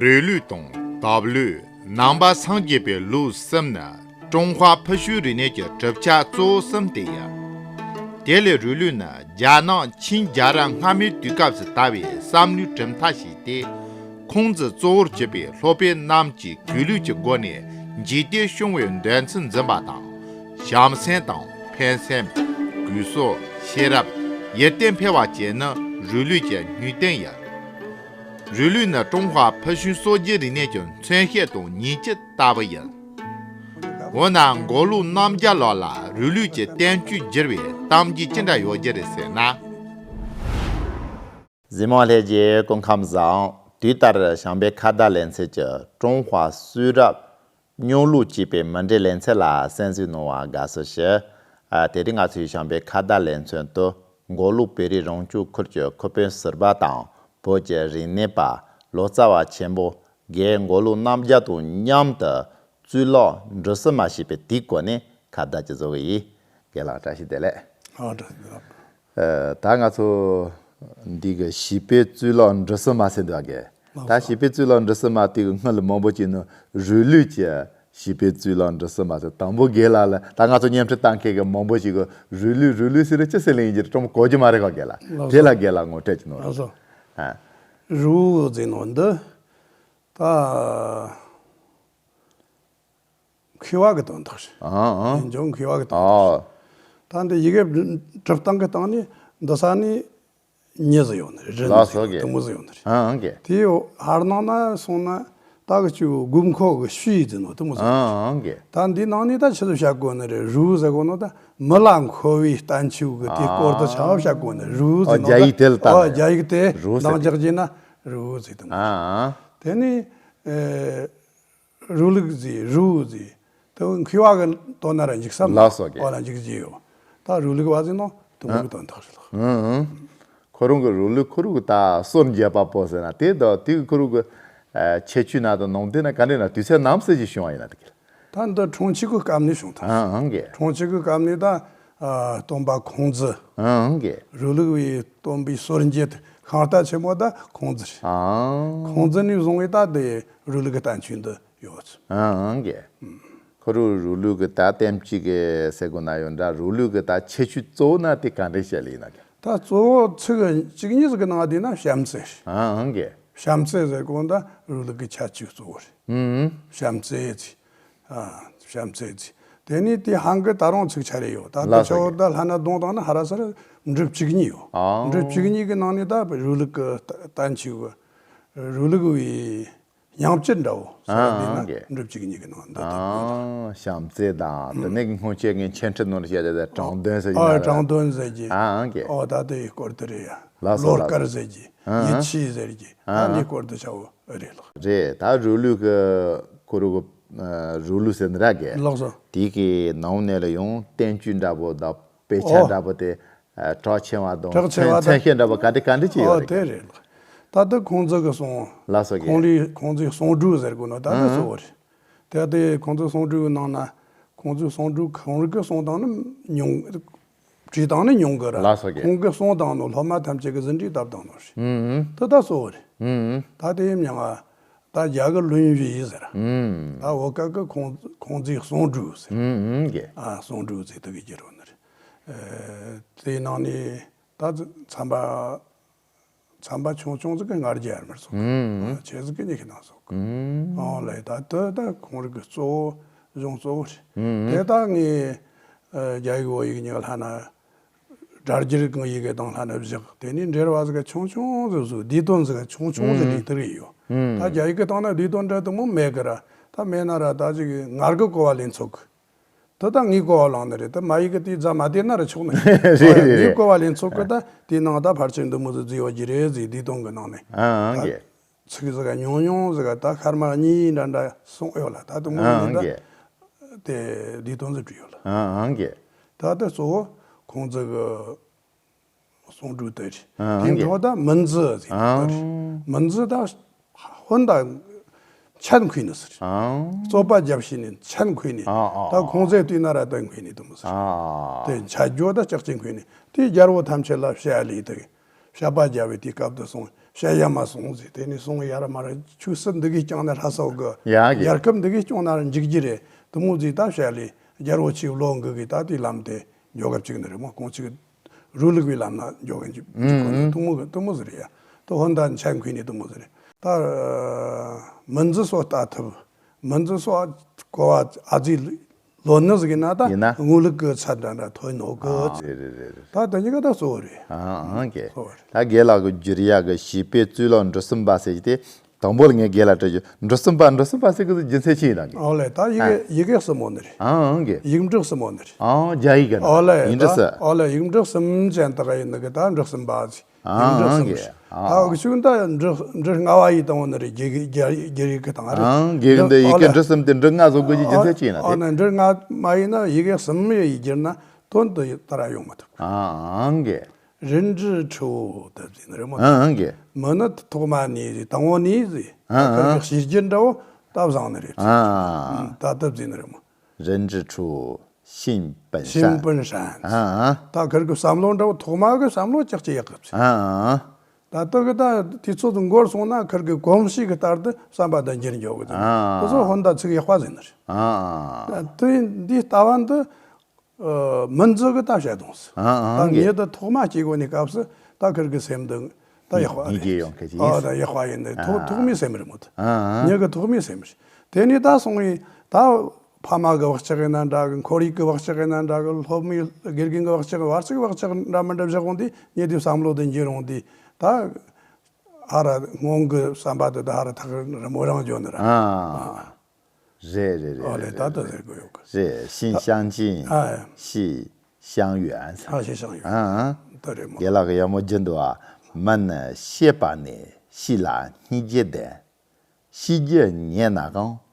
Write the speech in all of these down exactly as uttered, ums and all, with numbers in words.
རུས་ལུགས་དང་དབ་ལུགས། ནང་པ་སངས་རྒྱས་པའི་ལུགས་གསུམ་ནི་ཀྲུང་ཧྭ་ཕུལ་བྱུང་རིག་གནས་ཀྱི་གྲུབ་ཆ་གཙོ་བོ་གསུམ་དེ་ཡིན། དེ་ལས་རུས་ལུགས་ནི་རྒྱ་ནག་ཆིང་རྒྱལ་རབས་སྔ་མའི་དུས་སྐབས་སུ་དར་བའི་བསམ་བློའི་གྲུབ་མཐའ་ཞིག་སྟེ། ཁུང་ཙི་གཙོ་བོར་གྱུར་པའི་སློབ་དཔོན་རྣམས་ཀྱིས་གུས་ལུགས་ཀྱི་སྒོ་ནས་འཇིག་རྟེན་སྐྱོང་བའི་འདོད་ཚུལ་འཛིན་པ་དང་། བྱམས་སེམས་དང་ཕན་སེམས། གུས་སྲོག་ཤེས་རབ། ཡིད་བརྟན་འཕེལ་བ་བཅས་ནི་རུས་ལུགས་ཀྱི་སྙིང་དོན་ཡིན། རུས་ལུགས་ནི་ཀྲུང་ཧྭ་ཕུལ་བྱུང་སྲོལ་རྒྱུན་རིག་གནས་ཀྱི་མཚོན་བྱེད་དང་ཉིང་བཅུད་ལྟ་བུ་ཡིན། འོ་ན་མགོ་ལོག་རྣམ་རྒྱལ་ལགས་ལ་རུས་ལུགས་ཀྱི་བསྟན་བཅོས་བསྒྱུར་བའི་གཏམ་རྒྱུད་ཅི་འདྲ་ཡོད་རྒྱུ་རེད་ཟེར་ན། གཟིགས་མོ་ལྷན་རྒྱས་སྐུ་ཁམས་བཟང་། དུས་ལྟར་བྱམས་པའི་ཁ་བརྡ་ལེ་ཚན་གྱི་ཀྲུང་ཧྭ་གསུང་རབ་སྙིང་ལུགས་ཅེས་པའི་མུ་འབྲེལ་ལེ་ཚན་ལ་གསན་གཟིགས་གནང་བར་དགའ་བསུ་ཞུ། ཨ། དེ་རིང་ང་ཚོའི་བྱམས་པའི་ཁ་བརྡ་ལེ་ཚན་དུ་མགོ་ལོག་བོད་རིགས་རང་སྐྱོང་ཁུལ་གྱི་ཁུལ་དཔོན་ཟུར་པ་དང་བོད་ཀྱི་རིག་གནས་པ་ལོ་ཙཱ་བ་ཆེན་པོ་རྒན་མགོ་ལོག་རྣམ་རྒྱལ་དང་མཉམ་དུ་གཙུག་ལག་འབྲི་སྲོལ་མ་ཞེས་པའི་དེའི་སྐོར་ནས་ཁ་བརྡ་ཅིག་བཟོ་གི་ཡིན། རྒན་ལགས་བཀྲ་ཤིས་བདེ་ལེགས། ཨ། བཀྲ་ཤིས་བདེ་ལེགས། ཨ། ད་ང་ཚོ་འདི་གི་བྱིས་པའི་གཙུག་ལག་འབྲི་སྲོལ་མ་ཟེར་འདུག་གས། ད་བྱིས་པའི་གཙུག་ལག་འབྲི་སྲོལ་མ་དེ་གི་སྔོན་ལ་མང་པོ་ཅིག་ནི་རུས་ལུགས་ཀྱི་བྱིས་པའི་གཙུག་ལག་འབྲི་སྲོལ་མ་ཟེར། དང་པོ་རྒན་ལགས་ལ་ད་ང་ཚོ་བརྙན་འཕྲིན་ལྟ་མཁན་གི་མང་པོ་ཞིག་གི་རུས་ལུགས་རུས་ལུགས་ཟེར་ཅི་ཟེར་ལེ་ཡིན་གྱི་ཀྲུང་གོ་རྒྱུ་མ་རེད་ག་རྒན་ལགས། དེ་ལ་རྒན་ལགས་ངོ་སྤྲོད་ཅིག་གནང་རོགས། ཨ། རུས་ཟེར་ནོ་འདི་ད། མཁས་པ་གི་དོན་དག་རེད། ཨ་ཨ། ཡིན་ཀྱང་མཁས་པ་གི་དོན་དག་རེད། ཨ། ད་འདི་ཡི་གེ་འབྲི་སྟངས་གི་སྟེང་ནས་འདི་ས་ནས་མྱི་ཟིག་ཡོད་ནི་རེད། རིན་ལགས་སོ་ཟིག་ཡོད་ནི་རེད། དེ་མོ་ཟིག་ཡོད་ནི་རེད། ཨ་ཨ་གི། དེའི་ཧར་ནང་ན་སོང་ན་ད་གི་ཅིག་དགོས་མཁོ་གི་ཤུལ་ཡིག་ཟིག་ནོ་དེ་མོ་ཟིག་ཡོད་ནི་རེད། ཨ་ཨ་གི། ད་འདི་ནང་ནས་ད་ཆི་ཟིག་བཤད་དགོས་ནི་རེད། རུས་ཟེར་གོ་ནོ་ད་མི་ལ་མཁོ་བའི་བསྟན་བཅོས་གི་དེའི་སྐོར་དུ་ཆ་བ་བཤད་དགོས་ནི་རེད། རུས་ཨ་ཟེར་ནོ་རྒྱ་ཡིག་དེ་ལ་ད་ཨ་རྒྱ་ཡིག་དེ་རུས་ཟེར་འདང་རྒྱག་རྒྱུ་ན་རུས་ཟེར་དེ་མོ་ཟིག་ཨ་ཨ། དེ་ནས་ཨེ། རུས་ལུགས་ཟེར་རུས་ཟེར། དེ་མཁས་པ་གི་དོན་ན་ར་འཇིགས་ས་མ། ལགས་སོ་གི། འོ་ན་འཇིགས་རྒྱུ་ཡོད། ད་རུས་ལུགས་པ་ཟེར་ནོ་དེ་མོ་གི་དོན་དག་རེད་ལགས། ཨང་ཨང་། ཁོ་རང་གི་རུས་ལུགས་ཁོ་རང་གི་ད་སྲོལ་འབྱེད་པ་པོ་ཟེར་ན་དེ་ད་དེ་གི་ཁོ་རང་གི་ཨ་ཁྱད་ཆོས་ན་ད་ནང་དེ་ན་ག་འདྲ་ན་དུས་ཚོད་ནམ་ཟེར་གྱི་བྱུང་བ་ཡིན་ན་དེ་གི། ད་འདི་ཁྲུང་ཆིང་གི་སྐབས་ནས་བྱུང་ཐལ། ཨང་ཨང་གི། ཁྲུང་ཆིང་གི་སྐབས་ནས་ད་ཨ་སྟོན་པ་ཁུང་ཙི། ཨང་ཨང་གི། རུས་ལུགས་པའི་སྟོན་པའི་སྲོལ་འབྱེད་ཤིང་རྟ་ཆེན་མོ་ད་ཁུང་ཙི་རེད། ཨང་། ཁུང་ཙི་ནས་བཟུང་བའི་ད་དེ་རུས་ལུགས་ཀྱི་བསྟན་བཅོས་འདི་ཡོད། ཨང་ཨང་གི། ཁོ་རང་རུས་ལུགས་ཀྱི་ད་བསྟན་བཅོས་ཀྱི་ཟེར་དགོས་ན་ཡང་འདྲ། རུས་ལུགས་ཀྱི་ད་ཁྱད་ཆོས་གཙོ་བོ་ན་དེ་ག་འདྲ་བཤད་ལེ་ཡིན་ན་གི། ད་གཙོ་བོ་ཚིག་གཅིག་གཉིས་ཟིག་གི་ནང་དེ་ན་བྱམས་བརྩེ་རེད། ཨང་ཨང་གི། བྱམས་བརྩེ་ཟེར་གོ་ད་རུས་ལུགས་ཀྱི་ཁྱད་ཆོས་གཙོ་བོ་རེད། ཨང་། བྱམས་བརྩེ་ཟེར། ཨ། བྱམས་བརྩེ་ཟེར། དེ་ནས་དེ་ཧང་གི་ད་རུང་ཚིག་ཆ་རེ་ཡོད། ད་ལགས་སོ། ཁྱོད་ད་ལྷ་ན་གདོང་དང་ན་ཧ་ར་ས་ར་འབྲུ་བཅུ་གཉིས་ཡོད། ཨང་། འབྲུ་བཅུ་གཉིས་ཀྱི་ནང་ནས་ད་རུས་ལུགས་ཀྱི་བསྟན་བཅོས་ཀྱི་རུས་ལུགས་པའི་སྙིང་བཅུད་འདྲ་བོ་ཟེར་བ་དེ་ན་ཨང་གི། འབྲུ་བཅུ་གཉིས་ཀྱི་ནང་འདི་ད། ཨང་། བྱམས་བརྩེ་དང་དེ་ནས་སྔོན་ཆད་ངས་འཆད་ཁྲིད་ནང་བཤད་དེ་དྲང་དོན་ཟེར་གྱི་ཨ་ན་རེད། དྲང་དོན་ཟེར་གྱི། ཨང་གི། ཨོ་ད་དེའི་སྐོར་དེ་རེད་ཡ། ལགས་སོ་ལགས། བློ་དཀར་ཟེར་གྱི། ཨང་། ཡིད་ཆེས་ཟེར་གྱི། ཨང་། ད་འདིའི་སྐོར་དེ་ཆ་བོ་རེད་ལགས། རེད། ད་རུས་ལུགས་ཀྱི་ཁོ་རུ་གི་རུས་ལུགས་ཟེར་ནི་ར་གི། ལགས་སོ། དེ་གི་ནང་ནས་ལ་ཡང་བསྟན་བཅོས་འདྲ་པོ་དང་དཔེ་ཆ་ཨོ། འདྲ་པོ་དེ་གྲགས་ཆེ་བ་དང་གྲགས་ཆེ་བ་མཚན་དང་། མཚན་བཤད་འདྲ་པོ་ག་འདྲ་ག་འདྲ་ཅིག་ཡོད་ཨོ་རེད་དེ་གི། རེད་ལགས། ད་ལྟ་ཁུང་ཙི་གི་གསུང་། ལགས་སོ་གི། ཁུང་ལི་ཁུང་ཙི་གསུང་སྒྲོས་ཟེར་དགོས་ནོ་ད་ལྟ་ཨང་། གཙོ་བོ་རེད། དེ་ལྟ་ཁུང་ཙི་གསུང་སྒྲོས་ནང་ན་ཁུང་ཙི་གསུང་སྒྲོས་ཁོང་རང་གི་གསུང་སྟངས་ནི་ཉུང་། བྲིས་སྟངས་ནི་ཉུང་གི་ར། ལགས་སོ་གི། ཁོང་གི་གསུང་སྟངས་ནོ་སློབ་མ་ཐམས་ཅད་ཀྱི་ཟིན་བྲིས་བཏབ་སྟངས་ནོ་རེད། ཨང་། དེ་ད་གཙོ་བོ་རེད། ཨང་། ད་དེ་ཡིན་མྱང་ང་ད་རྒྱ་གི་论语ཟེར། ཨང་། ད་བོད་སྐད་གི་ཁུང་ཁུང་ཙི་གསུང་སྒྲོས་ཟེར། ཨང་ཨང་གི། ཨ་གསུང་སྒྲོས་ཟེར་དེ་གི་རྒྱལ་རོ་ནི་རེད། ཨེ་དེའི་ནང་ནས་ད་ཚན་པ། ཚན་པ་ཆུང་ཆུང་ཟིག་གི་ལྔ་བརྒྱ་ཡར་མར་སོང་། ཨང་། ཆེ་ཟིག་གི་ཉི་ཤུ་ནང་སོང་། ཨང་། ཨོ་ལེ་ད་དེ་ད་ཁོང་རིག་གི་གཙོ་བོ་གཞུང་གཙོ་བོ་རེད། ཨང་། དེ་ད་ངས་ཨ་རྒྱ་ཡིག་བོད་ཡིག་གཉིས་ཀ་ལྷན་ན་སྒྲ་སྒྱུར་གང་ཡིག་གི་དང་ལྷན་ན་བཞག་དེ་ནས་འགྲེལ་བ་ཟིག་ག་ཆུང་ཆུང་ཟིག་བཟོ། བསྡུས་དོན་ཟིག་ག་ཆུང་ཆུང་ཟིག་ཨང་། ལས་དེ་རེད་ཡོད། ཨང་། ད་རྒྱ་ཡིག་གི་སྟེང་ན་བསྡུས་དོན་འདྲ་དེ་མོ་མེད་གི་ར། ད་མེད་ན་ར་ད་ཅིག་ངར་གི་གོ་བ་ལེན་ཚོད་གི། དེ་ད་ངའི་གོ་བ་ལོན་ནི་རེད། དེ་མ་ཡིག་གི་དེའི་རྫ་མ་དེ་ན་ར་ཆོག་ནི་རེད། རེད་རེད། ངའི་གོ་བ་ལེན་ཚོད་གི་ད་དེའི་ནང་ད་ཕལ་ཆེར་འདི་མོ་ཟིག་བརྫིས་ཡོད་ཀྱི་རེད་ཟེར་བསྡུས་དོན་གི་ནང་ནས། ཨང་ཨང་གི། ཚིག་ཟིག་ག་ཉུང་ཉུང་ཟིག་ག་ད་སྐར་མ་གཉིས་འདྲ་འདྲ་གསུངས་ཡོད་ལ། ད་དེ་མོ་ཨང་ཡིན་ཨང་ད་གི། དེ་བསྡུས་དོན་ཟིག་བྲིས་ཡོད་ལ། ཨང་ཨང་གི། ད་དེ་གཙོ་བོ་ཁུང་ཙི་གི་གསུང་སྒྲོས་དེ་རེད། ཨང་ཨང་གི། དེ་འཕྲོ་ད་མིང་ཚིག་ཟེར་དེ་རེད། ཨང་། མིང་ཚིག་ད། ཧོན་ད་ཆད་འཁོད་ནི་ཟེར། ཨང་། རྩོད་པ་རྒྱབ་ཤེས་ནི་ཆད་འཁོད་ནི། ཨ་ཨ་ད་ཁུང་ཙི་དུས་ན་ར་ད་འཁོད་ནི་དུ་མི་ཟེར། ཨ་དེ་ཆད་རྒྱུ་ད་ལྕགས་ཀྱི་འཁོད་ནི་དེ་རྒྱལ་པོ་ཐམས་ཅད་ལ་བཤད་ལས་དེ། བཤད་པ་རྒྱབ་པའི་དུས་སྐབས་དུ་སོང་བཤད་ཡ་མ་སོང་ཟེར། དེ་ནས་སོང་ཡ་ར་མ་ར་ཆོས་སྲིད་འདི་གས་བསྐྱངས་ན་ཧྲ་སོ་གི་ཡ་གི་རྒྱལ་ཁབ་འདི་གས་སྐྱོང་ན་ར་འཇིག་རྒྱུ་རེད། དུ་མོ་ཟིག་ད་བཤད་ལས་རྒྱལ་པོ་ཆེ་བློ་འགུ་གི་ད་དེའི་ལམ་དེ་འཇོག་ག་བཅུག་ནི་རེད་མོ། ཁོང་ཅིག་རུ་ལུག་པའི་ལམ་ན་འཇོག་ག་འཇུག་ཁོ་ནི་དུ་མོ་གི་དུ་མོ་ཟིག་རེད་ཡ། དུ་ཧོན་ད་འཆད་འཁོས་ནི་དུ་མོ་ཟིག་རེད། ད་མི་འཛི་སོ་ལྟ་ཐུབ། མི་འཛི་སོ་གོ་བ་ཨ་ཙི་ལོ་ནི་ཟིག་ཡིན་ན་ད་ཡིན་ན། ངོ་ལུག་གི་ཚད་འདྲ་འདྲ་ཐོན་ནོ་གི། ཨ། རེད་རེད་རེད་རེད། ད་དེ་གཉིས་ཀ་ད་གཙོ་བོ་རེད། ཨ་ཨང་གི། གཙོ་བོ་རེད། ད་རྒན་ལགས་ཀྱི་བསྒྱུར་ཡག་གི་བྱིས་པའི་གཙུག་ལག་འབྲུ་གསུམ་པ་ཟེར་གྱི་དེ་དང་པོ་ལ་ངས་རྒན་ལགས་སྤྲད་རྒྱུ་འབྲུ་གསུམ་པ་འབྲུ་གསུམ་པ་ཟེར་གི་རྒྱུ་མཚན་ཅི་ཡིན་ན་གི། ཨོ་ལེ་ད་ཡི་གེ་ཨ། ཡི་གེ་གསུམ་མོ་ནི་རེད། ཨ་ཨང་གི། ཡིག་འབྲུ་གསུམ་མོ་ནི་རེད། ཨ་རྒྱ་ཡིག་གི་ན་ཨོ་ལེ་ཡིག་འབྲུ་ད་གསུམ། ཨོ་ལེ་ཡིག་འབྲུ་གསུམ་ཅན་དག་ཡིན་ནི་གི་ད་འབྲུ་གསུམ་པ་ཟེར། ཡིག་འབྲུ་ཨང་གསུམ་གི། ཞིག་ད་ཨང་། འུ་ཆུ་ད་འབྲུ་འབྲུ་ལྔ་བ་ཡི་དང་བོ་ནི་རེད། རྒྱ་རྒྱ་རྒྱ་ཡིག་གི་དང་རེད། ཨང་། རྒྱ་ཡིག་འདི་ཡི་གེ་འབྲུ་གསུམ་དེ་འབྲུ་ལྔ་བཟོ་དགོས་ཀྱི་རྒྱུ་མཚན་ཅི་ཡིན་ན་ཨ་དེ། ན་འབྲུ་ལྔ་མ་ཡིན་ན་ཡི་གེ་གསུམ་ཡི་བསྒྱུར་ན་དོན་དུ་ད་ར་ཡོང་མི་ཐུབ། ཨང་གི། རིན་བྲིས་ཁྲོ་བོ་དེ་ཟེར་ནི་རེད་མོ། ཨང་གི། མི་ནི་ཐོག་མ་ནས་དང་བོ་ནས་ཟེར། ཨང་ཨང་། ཁ་ཤས་བསྒྱུར་འདྲ་བོ་ད་བཟང་ནི་རེད། ཨང་། ད་དེ་ཟེར་ནི་རེད་མོ། 人之初，性本善。 性本善。 ཨ་ཨ། ད་ཁིར་གི་བསམ་བློ་འདྲ་བོ་ཐོག་མ་གི་བསམ་བློ་ཅག་ཅི་ཡག་གི་ཚོད། ཨ་ཨ། ད་ལྟ་གི་ད་དུས་ཚོད་དུ་འགོར་སོང་ན་ཁིར་གི་གོམས་གཤིས་གི་ལྟར་དུ་བསམ་པ་དང་འགྱུར་འགྱོ་གི་ཚོད། ཨ་ཨ། དེ་ཚོ་ཧོན་ད་ཚིག་ཡག་པ་ཟེར་ནི་རེད། ཨ་ཨ། ད་དུས་འདིའི་ལྟ་བ་འདི་ཨ་མི་འཛི་གི་ད་བཤད་དོང་ཟེར། ཨ་ཨ། ད་ངེད་ད་ཐོག་མ་སྐྱེ་གོ་ནི་སྐབས་སུ་ད་ཁིར་གི་སེམས་འདི་ད་ཡག་པ་ངེད་རེད། ངེད་ཀྱི་ཡོང་ཁ་ཅིག་ཨ་ཡིན་ད་ཡག་པ་ཡིན་ནི་ཐོག་ཨ་ཐོག་མའི་སེམས་རེད་མོ། ད་ཨ་ཨ། ངེད་གི་ཐོག་མའི་སེམས་རེད། དེ་ནས་ད་སོང་བའི་ད་ཕ་མ་གི་བག་ཆགས་ཡིན་ན་འདྲ་གི། ཁོར་ཡུག་གི་བག་ཆགས་ཡིན་ན་འདྲ་གི། སློབ་མའི་དགེ་རྒན་གི་བག་ཆགས་བར་ཚིག་བག་ཆགས་འདྲ་མི་འདྲ་བཞག་འོང་དུས་ངེད་དེ་བསམ་བློ་དེ་འགྱུར་འོང་དུས་ད་ཧ་ར་སྔོན་གི་བསམ་པ་དེ་ད་ཧ་ར་ཐག་རིང་མོ་རང་འགྱོ་ནི་ར། ཨ། རེད་རེད་རེད། ཨོ་ལེ་རེད་ད་ལྟ་རེད། ཟེར་དགོས་ཡོད་གི། རེད། 心相近། 啊། 心相远། 啊，心相远། ཨ་ཨ། ད་རེད་མོ། རྒན་ལགས་ཀྱི་ཡག་མོ་བརྗོད་འདུག་ཨ། མི་ནི་ཤེས་པ་ནས་ཤེས་ལ་སྙིང་རྗེ་ལྡན། ཤེས་རྒྱུ་ཉེ་ན་གང་།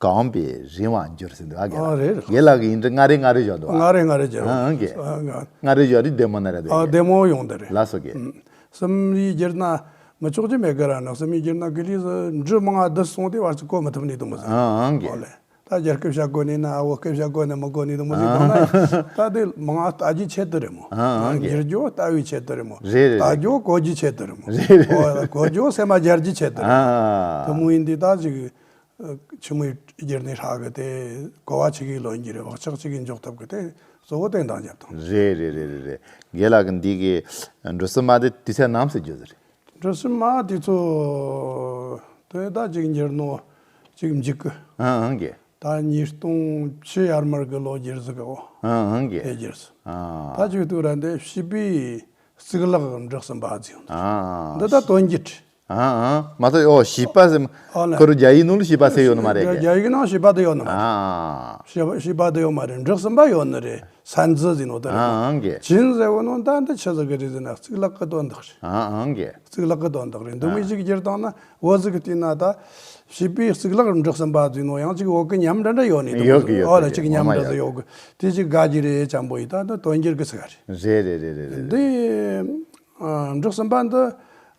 གང་བས་རིང་བར་འགྱུར་ཟེར་འདུག་ཨ། རྒན་ཨ་ལགས། རེད་རེད། རྒན་ལགས་ཀྱི་ཡིན་འདྲི་ང་རེ་ང་རེ་བརྗོད་འདུག་ཨ། ང་རེ་ང་རེ་བརྗོད། ཨ་ཨ་གི། ཨ་ང་། ང་རེ་བརྗོད་རེད། བདེ་མོ་ན་རེད། ཨ་བདེ་མོ་ཡོང་དེ་རེད། ལགས་སོ་གི། ཨུམ། གསུམ་ཡིག་བསྒྱུར་ན་མི་ཆོག་རྒྱུ་མེད་གི་ར་ནི། གསུམ་ཡིག་བསྒྱུར་ན་གི་ལི་ཟི་འབྲུ་མང་ང་བསྡུས་སོང་དེ་བར་ཚིག་གོ་མི་ཐུབ་ནི་དུ་མོ་ཟིག་ཨ་ཨང་གི། ཨོ་ལེ། ད་རྒྱ་སྐད་བཤད་གོ་ནི་ན་བོད་སྐད་བཤད་གོ་ནི་མི་གོ་ནི་དུ་མོ་ཟིག་ཨ་དང་ན་ད་དེ་མང་ང་ལྟ་རྒྱུ་ཆེད་དུ་རེད་མོ། ཨ་ཨང་གི། འགྱུར་རྒྱུ་ལྟ་བའི་ཆེད་དུ་རེད་མོ། རེད་རེད་ལྟ་རེད། རྒྱུ་གོ་རྒྱུ་ཆེད་དུ་རེད་མོ། རེད་རེད། ཨོ་གོ་རྒྱུ་སེམས་མ་རྒྱལ་རྒྱུ་ཆེད་དུ་རེད། ཨ་དུ་མོ་ཡིན་དེ་ད་ཅིག་ཆི་མོ་བསྒྱུར་ནས་ཧྲ་གི་དེ་གོ་བ་ཆི་གི་ལོན་གྱི་རེད། བག་ཆགས་ཆི་གི་འཇོག་ཐུབ་གི་དེ་གཙོ་བོ་བསྟན་དང་རྒྱབ་དང་། རེད་རེད་རེད་རེད་རེད། རྒན་ལགས་ཀྱི་འདི་གི་འབྲུ་གསུམ་མ་དེ་དུས་ཚོད་ནམ་ཟེར་རྒྱུ་ཟེར། འབྲུ་གསུམ་མ་དེ་ཚོ་དེ་ད་ཅིག་འགྱུར་ནོ་ཅིག་འཇིག་གི། ཨང་ཨང་གི། ད་ཉིས་སྟོང་བཅུ་ཡར་མར་གི་ལོ་བསྒྱུར་ཟིག་གི་འོ། ཨང་ཨང་གི། དེ་བསྒྱུར་སོང་། ཨ། ད་ཅིག་ཏུ་ར་འདི་བྱིས་པའི་གཙུག་ལག་འབྲུ་གསུམ་པ་ཟེར་ཡོད། ཨ། འདི་ད་དོན་གྱི་ཁྲིད། ཨ་ཨ། མ་གཏོགས་ཨོ་བྱིས་པ་ཟེར། ཨོ་ལེ། ཁོ་རུ་རྒྱ་ཡིག་ནང་ལ་བྱིས་པ་ཟེར་ཡོད་ནི་མ་རེད་གི། རྒྱ་ཡིག་ནང་བྱིས་པ་དེ་ཡོད་ནི་མ་རེད། ཨ། བྱིས་པ་བྱིས་པ་དེ་ཡོད་མ་རེད། འབྲུ་གསུམ་པ་ཡོད་ནི་རེད། སན་ཙི་ཟེར་ནོ་དེ་རེད། ཨ་ཨང་གི། ཅིན་ཟེར་བོ་ནོ་ད་འདི་ཆི་ཟིག་གི་རེད་ཟེར་ན་གཙུག་ལག་གི་དོན་དག་རེད། ཨ་ཨང་གི། གཙུག་ལག་གི་དོན་དག་རེད། འདི་མོ་ཨ་ཞིག་བསྒྱུར་བཏང་ན་བོད་ཟིག་གི་བལྟས་ན་ད་བྱིས་པའི་གཙུག་ལག་འབྲུ་གསུམ་པ་ཟེར་ནོ་ཡང་ཅིག་བོད་གི་ཉམས་འདྲ་འདྲ་ཡོད་ནི་འདུག་ཡོད་གི་ཡོད་ཨོ་ལེ་གི་ཅིག་ཉམས་འདྲ་ཟིག་ཡོད་གི། དེ་ཅིག་དགའ་རྒྱུ་རེད། ཅམ་པོ་ཡིན་ད་འདི་དོན་གྱི་གི་ཟིག་རེད། རེད་རེད་རེད་རེད། འདི། ཨ། འབྲུ་གསུམ་པ་འདི།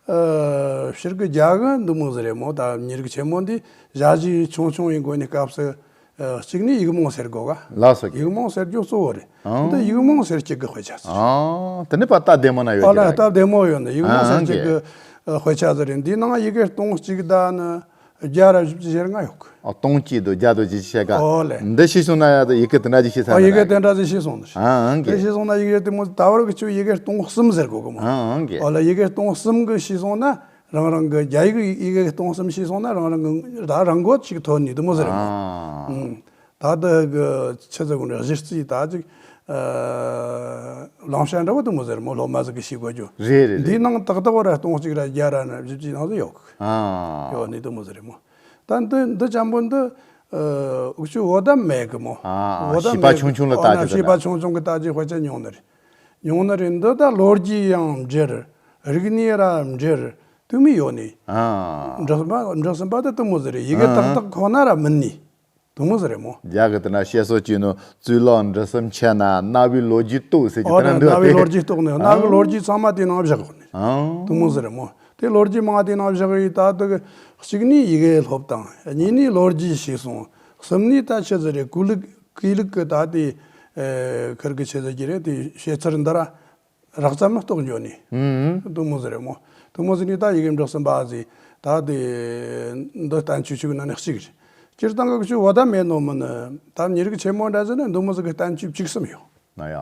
ཨ། ཕྱིར་གི་རྒྱ་གི་འདི་མོ་ཟིག་རེད་མོ། ད་མི་རིགས་ཆེན་མོ་འདི་ཞ་ཞི་ཆུང་ཆུང་ཡིན་གོ་ནི་སྐབས་སུ། ཨ། གཅིག་ནི་ཡིག་རྨོངས་སེལ་དགོས་ག་ལགས་སོ་གི། ཡིག་རྨོངས་སེལ་རྒྱུ་གཙོ་བོ་རེད། ཨང་། འདི་ཡིག་རྨོངས་སེལ་གཅིག་གི་དཔེ་ཆ་ཟིག་ཨང་། དེ་ནི་པ་སྟབས་བདེ་མོ་ན་ཡོད་ཨ་ལ་ཀྱི་རེད། སྟབས་བདེ་མོ་ཡོད་ནི་ཡིག་རྨོངས་སེལ་ཨང་གཅིག་གི་གི། ཨ། དཔེ་ཆ་ཟིག་རེད། འདི་ནང་ཡི་གེ་སྟོང་གཅིག་ད་ནི་བརྒྱ་ར་བཞི་བཅུ་ཞེ་ལྔ་ཡོད་གི། ཨ། སྟོང་གཅིག་དང་བརྒྱ་དང་བཞི་བཅུ་ཞེ་ལྔ། ཨོ་ལེ། འདི་ཤེས་སོང་ན་ཡ་ད་ཡི་གེ་དེ་འདྲ་ཅིག་ཤེས་ཚར། ཨ། ཡི་གེ་དེ་འདྲ་ཅིག་ཤེས་སོང་ནི། ཨང་གི། དེ་ཤེས་སོང་ན་ཡི་གེ་དེ་མོ་ད་བར་གི་ཆུ་ཡི་གེ་སྟོང་གསུམ་ཟེར་གོ་གི་མོ། ཨང་གི། ཨོ་ལེ། ཡི་གེ་སྟོང་གསུམ་གི་ཤེས་སོང་ན་རང་རང་གི་རྒྱ་ཡིག་ཡི་གེ་སྟོང་གསུམ་ཤེས་སོང་ན་རང་རང་གི་ད་རང་གོ་ཅིག་ཐོན་ནི་དེ་མོ་ཟེར་གོ། ཨང་། ཨང་། ད་ལྟ་གི་ཆི་ཟེར་གོ་ནི་གཞི་རྩའི་ད་ཅིག་ཨ། བླང་བྱ་འདྲ་བོ་དེ་མོ་ཟེར་མོ། སློབ་མ་ཟིག་གི་ཤེས་དགོས་རྒྱུ། རེད་རེད་རེད། འདིའི་ནང་ཏག་ཏག་བ་ར་སྟོང་གཅིག་ར་བརྒྱ་ར་ན་བཞི་བཅུ་ནང་ཟིག་ཡོད་གི། ཨང་། ཡོད་ནི་དེ་མོ་ཟིག་རེད་མོ། ད་འདི་འདི་ཅམ་པོ་འདི། ཨ། འུ་ཆོ་བོད་ད་མེད་གི་མོ། ཨ། བོད་ད་བྱིས་པ་མེད་གི། ཆུང་ཆུང་ལ་ཨོ་ན་ལྟ་རྒྱུ་བྱིས་པ་དེ་ཆུང་ཆུང་གི་ལྟ་རྒྱུ་དཔེ་ཆ་ཉུང་ནི་རེད། ཉུང་ནི་རེད། འདི་ད་ལོ་རྒྱུས་ཡང་འབྲེལ། རིག་གནས་ར་འབྲེལ། དུ་མི་ཡོད་ནི། ཨ། འབྲུ་གསུམ་པ་འབྲུ་གསུམ་པ་དེ་དེ་མོ་ཟིག་རེད། ཡི་གེ་ཨ། ཏག་ཏག་ཁོ་ན་ར་མིན་ནི། དུ་མོ་ཟིག་རེད་མོ། རྒྱ་གི་དེ་ན་བཤད་སྲོལ་གྱི་ནོ་གཙུག་ལག་འབྲུ་གསུམ་ཆད་ན་རྣ་བའི་ལོ་རྒྱུས་རྟོགས་ཟེར་གྱི། ཨོ་དེ་ན་ན་འདུག་རྣ་བའི་ལོ་རྒྱུས་རྟོགས་ནས་རྣ་བའི་ཨང་། ལོ་རྒྱུས་ཚང་མ་དེ་ནང་བཞག་གོ་ནི། ཨང་། དུ་མོ་ཟིག་རེད་མོ། དེ་ལོ་རྒྱུས་མང་དེ་ནང་བཞག་ཡི་ད་དུ་གཅིག་ནི་ཡི་གེ་སློབ་དང་། གཉིས་ནི་ལོ་རྒྱུས་ཤེས་སོང་། གསུམ་ནི་ད་ཆི་ཟིག་རེད། གུས་ལུགས་གུས་ལུགས་གི་ད་དེ། ཨེ། ཁིར་གི་ཆི་ཟེར་གྱི་རེད། དེ་བཤད་ཚུལ་འདི་ར། རགས་ཙམ་མ་གཏོགས་འཇོན་ནི། ཨུམ། དུ་མོ་ཟེར་རེད་མོ། དུ་མོ་ཟེར་ནི་ད་ཡི་གེ་འབྲི་གསུམ་པ་ཟེར། ད་དེ་འདི་བསྟན་བཅོས་ཆོས་ཀྱི་ནང་ནས་གཅིག་རེད། སྤྱིར་བཏང་གི་ཆོས་བོ་ད་མེད་ནོ་མིན་ནི། ད་མི་རིགས་ཆེན་མོ་འདྲ་ཟེར་ན་དུ་མོ་ཟིག་གི་བསྟན་བཅོས་བཅུ་གསུམ་ཡོད། ན་ཡང་།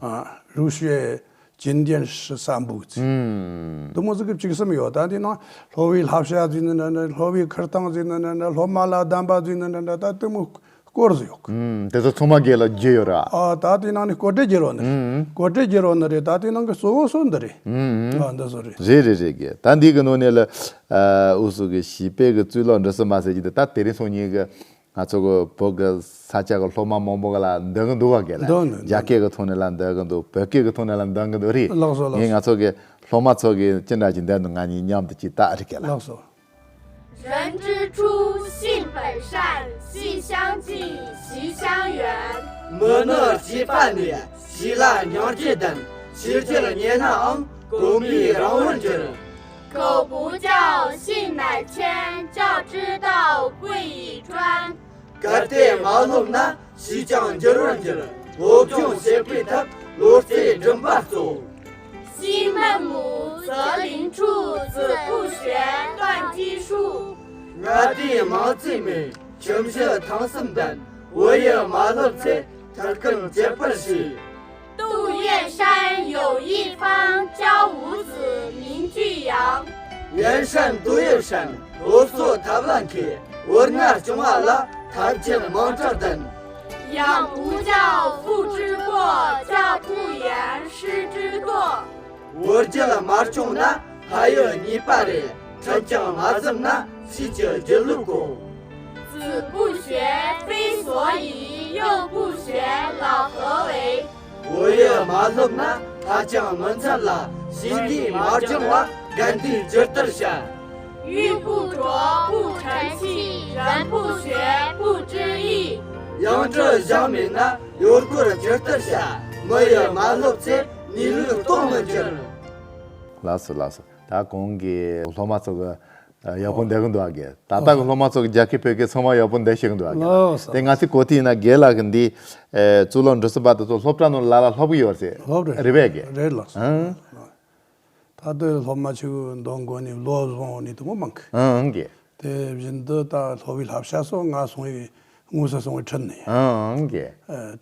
ཨ། རུ་ཤེ་ཅིན་ཏེན་ཧྲི་ས་འབུག་ཚི། ཨུམ། དུ་མོ་ཟིག་གི་བཅུ་གསུམ་ཡོད། ད་དེ་ནང་ལྷོ་བའི་ལྷ་བྱ་ཟེར་ནི་འདྲ་འདྲ། ལྷོ་བའི་ཁུར་ཐང་ཟེར་ནི་འདྲ་འདྲ། ལྷོ་མ་ལ་གདམས་པ་ཟེར་ནི་འདྲ་འདྲ། ད་དུ་མོ་སྐོར་ཟིག་ཡོད། ཨུམ། དེ་ཚོ་ཚང་མ་དགེ་ལ་བརྒྱུད་ཡོད་ར། ཨ། ད་དེ་ནང་ནས་བཀོད་སྒྲིག་བརྒྱུད་རོགས་ནི་རེད། ཨུམ། བཀོད་སྒྲིག་བརྒྱུད་རོགས་ནི་རེད། ད་དེ་ནང་གི་གཙོ་བོ་སོ་འདི་རེད། ཨུམ། ཨ། འདི་སོ་རེད། རེད་རེད་རེད་གི། ད་འདི་གི་ནང་ནས་ལ། ཨ། འུ་ཚོ་གི་བྱིས་པའི་གི་གཙུག་ལག་འབྲི་གསུམ་མ་ཟེར་གྱི་འདི་ད་དེ་རིང་སང་ཉིན་གི་ང་ཚོ་གི་བོད་གི་ས་ཆ་གི་སློབ་མ་མང་པོ་གི་ལ་འདོན་གི་འདུག་ག་གི་ལ། འདོན་འདོན། རྒྱ་སྐད་གི་ཐོག་ནས་ལ་འདོན་གི་འདུག་བོད་སྐད་གི་ཐོག་ནས་ལ་འདོན་གི་འདུག་རེད། ལགས་སོ་ལགས་ངས་སོ། ང་ཚོ་གི་སློབ་མ་ཚོ་གི་ཅི་འདྲ་ཅིག་འདོན་འདུག་ང་གཉིས་མཉམ་དུ་ཅིག་ལྟ་རེད་གི་ལ། ལགས་སོ། 人之初，性本善，性相近，习相远。 མི་ནི་སྐྱེས་པ་ནས་ཕྱི་ལ་སྙིང་རྗེ་ལྡན། ཕྱི་རྒྱལ་ཉེ་ནའང་གོང་མའི་རང་བར་འགྱུར། 狗不教，性乃迁，教之道，贵以专。 གལ་ཏེ་མ་སློབ་ན་ཤེས་ཀྱང་འགྱུར་བར་འགྱུར། སློབ་སྦྱོང་བྱེད་པའི་ཐབས་བློ་རྩེ་སྒྲིམ་པ་གཙོ། 昔孟母，择邻处，子不学，断机杼。 ང་དེའི་མང་ཚེ་མེད། ཁྱིམ་གཞི་ཐང་གསུམ་ལྡན། བུ་ཡིས་མ་སློབ་ཚེ། མཐར་འཁོན་བྱེད་པར་བྱེད། 杜月山有一方，教五子，名俱扬。 ཡན་ཧྲན་ཏུའུ་ཡི་ཧྲན། སློབ་གསོ་ཐབས་ལ་མཁས། བུ་ལྔ་སྐྱོང་བ་ལ། ཐབས་ཅན་མིང་གྲགས་ལྡན། 养不教，父之过；教不严，师之惰。 བུ་རྒྱུད་མ་སྐྱོང་ན། ཕ་ཡུལ་ཉེས་པ་རེད། ཁྲིད་ཀྱང་མ་ཟིན་ན། ཕྱིས་ཀྱི་སྒྱིད་ལུག་གོ། 子不学，非所以；幼不学，老何为。 བུ་ཡིས་མ་སློབ་ན། ཧ་ཅང་མི་འཚམ་ལ། ཤེས་འདི་མ་སྦྱངས་པ། རྒན་འདིས་ཇི་ལྟར་བྱ། 玉不琢，不成器；人不学，不知义。 ཡང་སྤྲུལ་སྦྱངས་མེད་ན། ཡོལ་གོར་ཇི་ལྟར་བྱ། མི་ཡིས་མ་སློབ་ཚེ། ནི་ལུགས་རྟོགས་མི་འགྱུར། ལགས་སོ་ལགས་སོ། ད་གོང་གི་སློབ་མ་ཚོ་གི་ཡག་པོ་འདོན་གི་འདུག་ག་ད་ལྟ་གི་སློབ་མ་ཚོ་གི་རྒྱ་སྐད་བོད་སྐད་ཚང་མ་ཡག་པོ་འདོན་ཤེས་གི་འདུག་ག་ལགས་སོ། དེ་ང་ཚོས་གོ་ཐོས་ན་རྒན་ལགས་ཀྱིས་འདི་གཙུག་ལག་འབྲི་གསུམ་པ་དེ་ཚོ་སློབ་གྲྭ་ནང་ལ་ལ་སློབ་གི་ཡོད་ཟེར། སློབ་རེད། རེད་པས་གི། རེད་ལགས་སོ། ཨང་། ད་ལྟ་སློབ་མ་ཆུ་འདོན་གོ་ནི་ལོ་བཟང་ནི་དུ་མོ་མང་གི། ཨང་གི། དེ་བཞིན་དུ་ད་སློབ་བའི་བསླབ་བྱ་སོགས་ང་སོང་བའི་དངོས་སུ་སོང་བའི་ཁྲིད་ནི། ཨང་གི།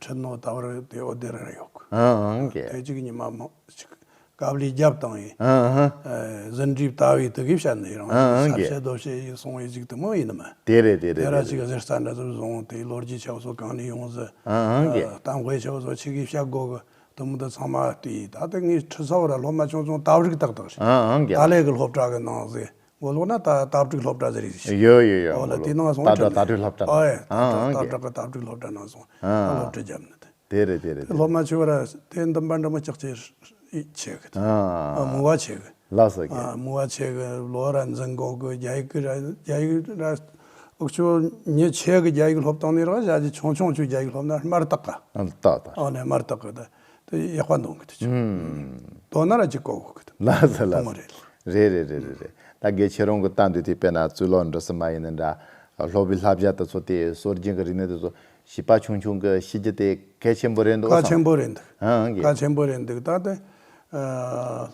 ཁྲིད་ནོ་ད་བར་དེ་འོ་དེ་རེ་རེ་ཡོད་གི། ཨང་གི། དེ་གཅིག་ཉི་མ་མོ་གཅིག་དཀའ་ལས་རྒྱབ་བཏང་ཡིན། ཨ་ཧ། ཨ། ཟིན་བྲིས་ལྟ་བའི་དུ་གིས་བཤད་ནི་རང་། ཨ་ཨ་ས་གི། བཤད་རྡོ་བཤད་ཡིན་སོང་བའི་ཅིག་དུ་མོ་ཡིན་ནི་མ། དེ་རེད་དེ་རེད་དེ་ར་དེ་ཅིག་རེད། གཟེར་རྩ་འདྲ་ཚོ་བཟུང་དེ་ལོ་རྒྱུས་ཆེ་བ་ཚོ་གང་ནས་ཡོང་ཟི། ཨ་ཨ་གི། ཨ། གཏམ་དཔེ་ཆེ་བ་ཚོ་ཆི་གིས་བཤད་དགོ་གི་དུ་མོ་དུ་ཚང་མ་ལྟོས་ཡིན། ད་ལྟ་ངས་ཁྲི་ཚ་བ་ར་སློབ་མ་ཆུང་ཆུང་ལྟ་བསྒྲིགས་ཏག་ཏག་རེད། ཨ་ཨ་གི། ཏཱ་ལའི་གི་སློབ་གྲྭ་གི་ནང་ཟི་མགོ་ལོག་ན་ད་ལྟ་བསྒྲིགས་སློབ་གྲྭ་ཟེར་ཡིན་ཞིག་ཡོད་ཡོད་ཡོད། འོ་ལ་དེ་ནང་སོང་ད་ཁྲིད་ལྟ་ནི། ལྟ་བསྒྲིགས་སློབ་གྲྭ། ཨ་ཨ་ད་གི། ལྟ་བསྒྲིགས་ལྟ་བསྒྲིགས་སློབ་གྲྭ་ནང་སོང་ཨ་ཨ་སློབ་ཁྲིད་རྒྱབ་ནི་དེ། དེ་རེད་དེ་རེད་དེ་སློབ་རེད། མ་ཆེ་བ་ར་དེ་འདུན་པ་འདྲ་མོ་ལྕགས་ཆེ་ཆེ་གི། ཨ་ཨ་མོས་པ་ཆེ་གི། ལགས་སོ་གི། ཨ་མོས་པ་ཆེ་གི། ལོ་ར་འཛིན་དགོ་གི། རྒྱ་ཡིག་གི་ར་རྒྱ་ཡིག་ར་འུ་ཆོ་མི་ཆེ་གི་རྒྱ་ཡིག་སློབ་སྟངས་ནི་ར་ཞག་གི་ཆུང་ཆུང་ཆུ་རྒྱ་ཡིག་སློབ་ན་དམར་ཐག་ག་ཨ་ལྟ་ལྟ། ཨ་ནི་དམར་ཐག་གི་ད་དེ་ཡག་པ་འདོན་གི་དེ་ཆུ། ཨུམ། དོ་ན་ར་ཅིག་གོ་གོ་གི་དེ། ལགས་སོ་ལགས་སོ། དེ་མོ་རེད། རེད་རེད་རེད་རེད་རེད། ད་དགེ་ཁྱེད་རང་གི་ལྟ་འདོད་དེ་དཔེར་ན་གཙུག་ལག་འབྲི་གསུམ་མ་ཡིན་ན་འདྲ། སློབ་བའི་བསླབ་བྱ་དེ་ཚོ་དེ་སྲོལ་རྒྱུན་གྱི་རིག་གནས་དེ་ཚོ་བྱིས་པ་ཆུང་ཆུང་གི་ཤེས་རྒྱུ་དེ་གལ་ཆེན་པོ་རེད་འདུག་བསམ། གལ་ཆེན་པོ་རེད་འདུག་ཨང་གི། གལ་ཆེན་པོ་རེད་འདུག་ད་དེ་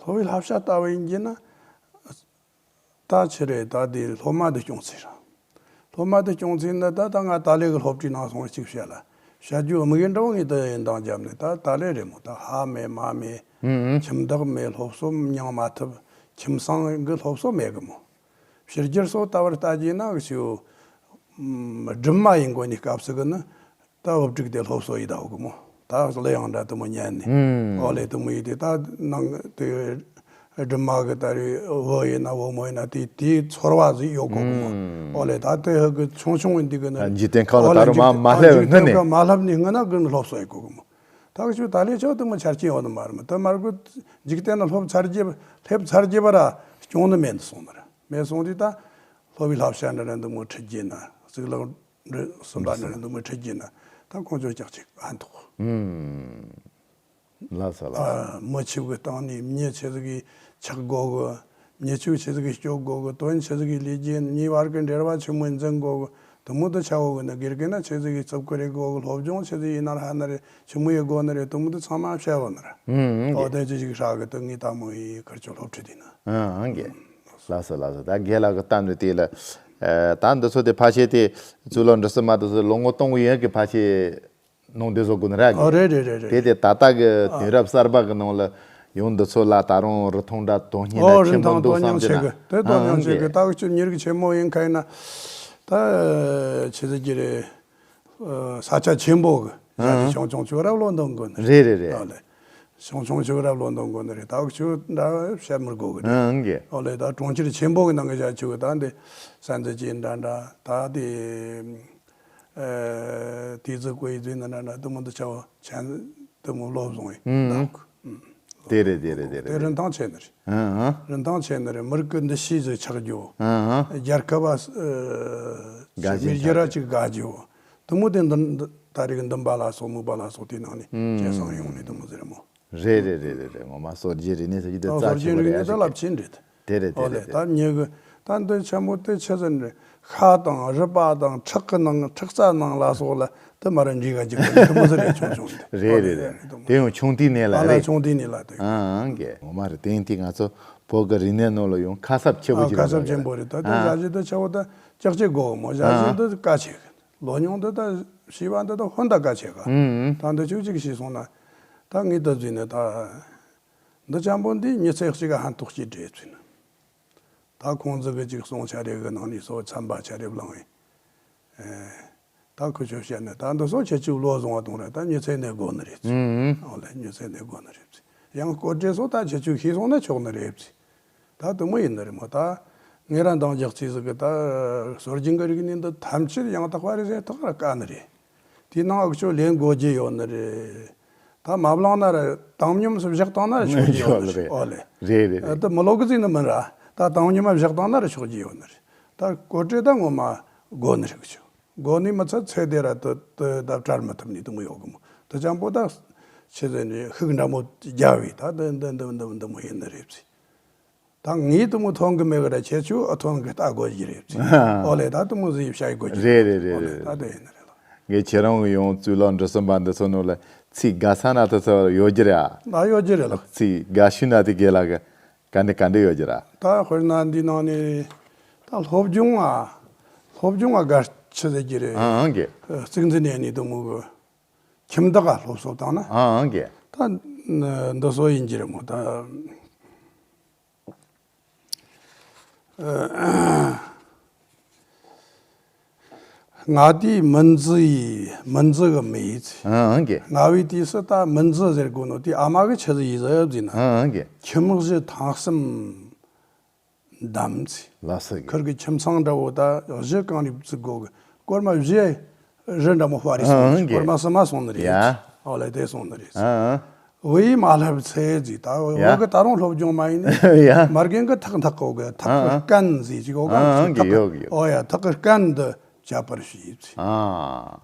སློབ་བའི་བསླབ་བྱ་ལྟ་བུ་ཡིན་གྱི་ན་ད་ཆི་རེད། ད་དེ་སློབ་མ་དེ་སྐྱོང་ཚེ་རང་སློབ་མ་དེ་སྐྱོང་ཚེ་ན་ད་ད་ང་ཏཱ་ལའི་གི་སློབ་གྲྭའི་ནང་སོང་གཅིག་བཤད་ལ་བཤད་རྒྱུ་དམིགས་ཡུལ་འདྲ་བོ་ངས་དེ་ཡིན་དང་རྒྱབ་ནས་ད་ཏཱ་ལའི་རེད་མོ། ད་ཧ་མེད་མ་མེད་ཨུམ་ཨུམ། ཁྱིམ་བདག་མེད། སློབ་གསོ་མྱངས་མ་ཐུབ། ཁྱིམ་ཚང་གི་སློབ་གསོ་མེད་གི་མོ། ཕྱི་རྒྱལ་སོགས་ལྟ་བུར་ལྟ་རྒྱུ་ན་གི་ཞུ། སྒྲིམ་མ་ཡིན་དགོས་ནི་སྐབས་སུ་གི་ནི་ད་བུ་ཕྲུག་དེ་སློབ་གསོ་ཡི་ད་འོ་གི་མོ། ད་གླུ་དབྱངས་འདྲ་དུ་མོ་ཉན་ནི། ཨུམ། ཨོ་ལེ་དུ་མོ་ཡི་དེ་ད་ནང་དེ་སྒྲིམ་མ་གི་ད་རེ་བུ་ཡིན་ན་བུ་མོ་ཡིན་ན་དེ་དེའི་ཚོར་བ་ཟིག་ཡོད་གོ་གི་མོ། ཨུམ། ཨོ་ལེ་ད་དེ་ཧ་གི་ཆུང་ཆུང་ཡིན་དུས་གི་ནི། འཇིག་རྟེན་ཁམས་ལ་ཨོ་ལེ་ད་རུང་མ་མ་སླེབས་སྔོན་ནས། མ་སླེབས་ནི་སྔོན་ན་གི་ནི་སློབ་གསོ་ཡི་གོ་གི་མོ། ད་གི་ཆུ་ད་ལེ་ཆོ་དུ་མོ་ཆ་རྐྱེན་ཡོད་ནི་མ་རེད་མོ། དེ་མར་གི་འཇིག་རྟེན་ན་སློབ་ཚར་རྒྱུ་སླེབས་ཚར་རྒྱུ་བ་ར་སྐྱོང་ནི་མེད་འདི་སོང་མ་རེད། མེད་སོང་དུས་ད་སློབ་བའི་བསླབ་བྱ་འདྲ་ར་འདི་མོ་ཁྲིད་རྒྱུ་ན་གཙུག་ལག་འདི་གསུམ་པ་འདྲ་ར་འདི་མོ་ཁྲིད་རྒྱུ་ན་ད་ཁོང་ཚོ་ཀྱག་ཅིག་ཨ་འདུག་ཨུམ། ལགས་སོ་ལགས། ཨ་མི་ཆེ་གི་སྟེང་ནས་མྱི་ཆེ་ཟིག་གིས་ཆགས་དགོ་གི། མྱི་ཆུང་ཆེ་ཟིག་གིས་སྐྱོབ་དགོ་གི། དོན་ཆེ་ཟིག་གིས་ལས་རྒྱུ་གཉིས་བར་གི་འབྲེལ་བ་ཆེན་མོ་འཛིན་དགོ་གི། དུ་མོ་དུ་ཆ་བོ་གི་ན་དགེ་རྒན་ན་ཆེ་ཟིག་གི་ཚབ་ཀི་རེ་གོ་གི་སློབ་སྦྱོང་ཆེ་ཟིག་ཡིན་ན་ར་ཧ་ན་རེ་ཆི་མོ་ཡི་གོ་ན་རེ་དུ་མོ་དུ་ཚང་མ་བཤད་བོ་ན་ར། ཨོ་དེ་ཅི་ཞིག་ཧྲ་གི་དུ་ངི་ད་མོ་ཡི་ཁར་ཆོ་སློབ་ཁྲིད་དེ་ན། ཨང་གི། ལགས་སོ་ལགས་སོ། ད་རྒན་ལགས་གི་གཏམ་རེ་དེ་ལ། ད་འདི་ཚོ་དེ་ཕ་ཆེ་དེ་གཙུག་ལག་འབྲི་སྲོལ་མ་དུ་ཚོ་ལོ་ངོ་སྟོང་ཡན་གི་ཕ་ཆེ་ནང་དེ་བཟོ་དགོས་ནི་ར་གི། ཨོ་རེད་རེད་རེད་རེད། དེ་དེ་ད་ལྟ་གི་དུས་རབས་གསར་པ་གི་ནང་ལ་ཡང་འདི་ཚོ་ལ་ད་རུང་རིན་ཐང་འདྲ་དོན་སྙིང་ཨོ་འདྲ་རིན་ཆེན་པོ་ཐང་འདུག་དོན་སྙིང་བསམ་ཆེ་གི་གི་དེ་དོན་སྙིང་ཆེ་གི། ད་གི་ཆུ་མྱི་རིགས་ཆེན་མོ་ཡིན་ཁ་ཡིན་ན་ད་ཆི་ཟེར་གྱི་རེད། ས་ཆ་ཆེན་པོ་གི་ཡ་གི་ཆུང་ཆུང་ཆུ་རབ་ལོ་འདོན་དགོས་ནི་རེད་རེད་རེད། ཨོ་ལེ། ཆུང་ཆུང་ཆུ་རབ་ལོ་འདོན་དགོས་ནི་རེད། ད་གི་ཆུ་འདྲ་བཤད་མི་དགོས་གི་རེད། ཨང་གི། ཨོ་ལེ། ད་གྲོང་ཁྱེར་ཆེན་པོ་གི་ནང་གི་ཡ་ཆུ་གི་ད་འདི་ས་འཛིན་གྱི་འདྲ་འདྲ་ད་དེ། ཨ། དེ་ཚོ་བཀོད་ཡིག་བཟོས་ན་འདྲ་འདྲ་དུ་མོ་འདི་ཆ་བོ་ཆན་དུ་མོ་ལོབ་བཟུང་ཡིན་ཨང་། དེ་རེད་དེ་རེད་དེ་དེ་རེད། རིན་ཐང་ཆེ་ནི་རེད། ཨང་ཨང་། རིན་ཐང་ཆེ་ནི་རེད། མི་རིགས་ཀྱི་འདུ་ཤེས་ཟིག་ཆགས་རྒྱུ། ཨང་ཨང་། རྒྱལ་ཁབ་བ། ཨ། མི་རྒྱུ་ར་ཅིག་དགའ་རྒྱུ། དུ་མོ་དེ་འདི་ད་རེས་འདུན་པ་ལ་སོགས་མོས་པ་ལ་སོགས་དེ་ནང་ནས་ཨང་སྐྱེད་སྲིང་ཡོང་ནས་དུ་མོ་ཟེར་མོ། རེད་རེད་རེད་རེད་རེད། ངོ་མ་སྲོལ་རྒྱུན་རིག་གནས་ཟེར་གྱི་དེ་ད་རྩ་སྲོལ་ཆེན་པོ་རྒྱུན་རིག་རེད་གནས་ད་ཡ་རླབས་ཆེན་རེད། དེ་རེད་དེ་ཨོ་ལེ། རེད་དེ། ད་ཉེ་གི་ད་འདི་ཆེན་པོ་དེ་ཆི་ཟེར་ནི་རེད། ཤ་དང་རུས་པ་དང་ཁྲག་གི་ནང་ཁྲག་རྩ་ནང་ལ་སོགས་ལ་དེ་མ་ར་འདྲིས་ག་ཅིག་གི་དེ་མོ་ཟེར་རེད་ཆུང་ཆུང་དེ། རེད་རེད་རེད། དེ་ཡང་ཆུང་དུས་ནས་ལ་ཨ་ལ་རེད། ཆུང་དུས་ནས་ལ་དེ། ཨང་ཨང་གི། ངོ་མ་རེད། དེ་ཡིན་དུས་ང་ཚོ་བོད་ཀྱི་རིག་གནས་ནང་ལ་ཡང་ཁ་གསབ་ཆེ་བོ་ཨ་ཅིག་ཁ་གསབ་ཆེན་པོ་རེད། ད་དེ་ཨ་ཞ་ཞི་དེ་ཆེ་བོ་ད་ལྕགས་ཀྱི་སྒོ་མོ་ཞ་ཨ་ཞི་དེ་གལ་ཆེ་གི། ལོ་ཉུང་འདི་ད་བྱིས་པ་འདི་ད་ཧོན་ད་གལ་ཆེ་ག་ཨང་ཨང་། ད་འདི་ཆུ་གཅིག་ཤེས་སོང་ན་ད་ངས་ད་བཟོས་ནས་ད་འདི་ཅན་པོ་འདི་མྱི་ཚེ་གཅིག་ག་ཧན་ཐོག་གཅིག་བྲེས་བཟོས་ནས་ད་ཁོང་ཚོ་གི་གཅིག་གསུང་ཆ་རེ་གི་ནང་ནས་སོ་ཚན་པ་ཆ་རེ་བླངས་ཡིན། ད་ཁུ་ཆོ་བཤད་ནས་ད་འདི་སོ་ཁྱེད་ཆུ་བློ་བཟང་བ་གཏོང་ར་ད་མྱི་ཚེ་ནས་དགོ་ནི་རེད། ཨང་ཨང་། ཨོ་ལེ་མྱི་ཚེ་ནས་དགོ་ནི་རེད། ཡང་སྐོར་བྲེས་སོ་ད་ཁྱེད་ཆུ་ཤེས་སོང་ན་ཆོག་ནི་རེད། ད་དུ་མོ་ཡིན་ནི་རེད་མོ། ད་ངེད་རང་འདང་རྒྱག་ཚིག་ཟིག་གི་ད་སྲོལ་རྒྱུན་གི་རིག་གནས་འདི་ཐམས་ཅད་ཡང་དག་པ་རེད་ཟེར་ཐག་ར་དཀའ་ནི་རེད། དེའི་ནང་ཨུ་ཆོ་ལེན་དགོས་རྒྱུ་ཡོད་ནི་རེད། ད་མ་བླངས་ན་ར་བཏང་སྙོམས་སུ་བཞག་བཏང་ན་ར་ཆོག་རྒྱུ་ཡོད་ནི་རེད། ཨོ་ལེ། རེད་རེད་རེད། ད་མི་ལོག་གི་ཟིག་ནི་མིན་ར་ད་བཏང་སྙོམས་མ་བཞག་བཏང་ན་ར་ཆོག་རྒྱུ་ཡོད་ནི་རེད། ད་སྐོར་བྲེས་ད་ངོ་མ་དགོ་ནི་རེད་ཨུ་ཆོ། དགོ་ནི་མི་ཚད་ཚེ་དེ་ར་དུ་དུ་ད་བྲལ་མི་ཐུབ་ནི་དུ་མོ་ཡོད་གི་མོ། དུ་ཅན་པོ་ད་ཆི་ཟེར་ནི་ཤུགས་འདྲ་མོ་རྒྱག་བས་ད་འདི་འདི་འདི་འདི་འདི་མོ་ཡིན་ནི་རེད་ཟེར། ད་ངས་དུ་མོ་ཐོན་གི་མེད་གི་ར་ཁྱེད་ཆོ་ཨ་ཐོན་གི་ལྟ་དགོས་ཀྱི་རེད་ཟེར། ཨོ་ལེ་ད་དུ་མོ་ཟིག་བཤད་དགོས་ཀྱི་རེད་རེད་རེད་ཨོ་ལེ་རེད། ད་དེ་ཡིན་ནི་རེད་ལགས། ངས་ཁྱེད་རང་གི་ཡང་གཙུག་ལག་འབྲི་སྲོལ་འབའ་འདི་ཚོ་ནང་ལ་ཚིག་དགའ་ས་ན་དུ་ཚོ་ཡོད་ཀྱི་རེད་ཨ། ད་ཡོད་ཀྱི་རེད་ལགས། ཚིག་དགའ་ཤོས་ན་དེ་དགེ་ལགས་གི་ག་འདི་ག་འདི་ཡོད་ཀྱི་ར། ད་དཔེར་ན་འདི་ནང་ནས་ད་སློབ་སྦྱོང་ཨ། སློབ་སྦྱོང་ཨ་དགའ་ཆི་ཟེར་གྱི་རེད། ཨང་ཨང་གི། གཙིགས་འཛིན་ནས་ནི་དུ་མོ་གི་ཁྱིམ་བདག་ག་སློབ་གསོ་བཏང་ན། ཨང་ཨང་གི། ད་འདི་སོ་ཡིན་གྱི་རེད་མོ་ད། ང་དེའི་མི་འཛི་ཡི་མི་འཛི་གི་མི་ཡིས། ཨང་ཨང་གི། ང་བའི་དུས་སུ་ད་མི་འཛི་ཟེར་དགོས་ནོ་དེ་ཨ་མ་གི་ཆི་ཟིག་ཡིས་ཟེར་ཟིན་ན། ཨང་ཨང་གི། ཁྱིམ་གཞི་ཐང་གསུམ་བསྡམས་ཚེ། ལགས་སོ་གི། ཁིར་གི་ཁྱིམ་ཚང་འདྲ་བོ་ད་གཞི་གང་རིགས་བརྩི་དགོ་གི་སྐོར་མ་བཞི་རི་འདྲ་མོ་དཔའ་རིས་སོང་ཨང་ཨང་གི། སྐོར་མ་སི་མ་སོང་ནི་རེད། ཡ། ཨོ་ལེ་དེ་སོང་ནི་རེད། ཨང་ཨང་། བུ་ཡིས་མ་བསླབས་ཚེ་ཟིག་ད་ཡ། བུ་གི་ད་རུང་སློབ་སྦྱོང་མ་ཡིན་ནི། ཡ། མ་རྒན་གི་ཐག་འཐག་གོ་གི་ཐག་ཨང་ཨང་། རྐན་ཟིག་ཅིག་གོ་ག་ཨང་ཨང་གི་ཐག་ཡོད་གི་ཡོད། ཨོ་ཡ་ཐག་གི་རྐན་འདི་བཅད་པར་བྱས་ཚེ། ཨང་།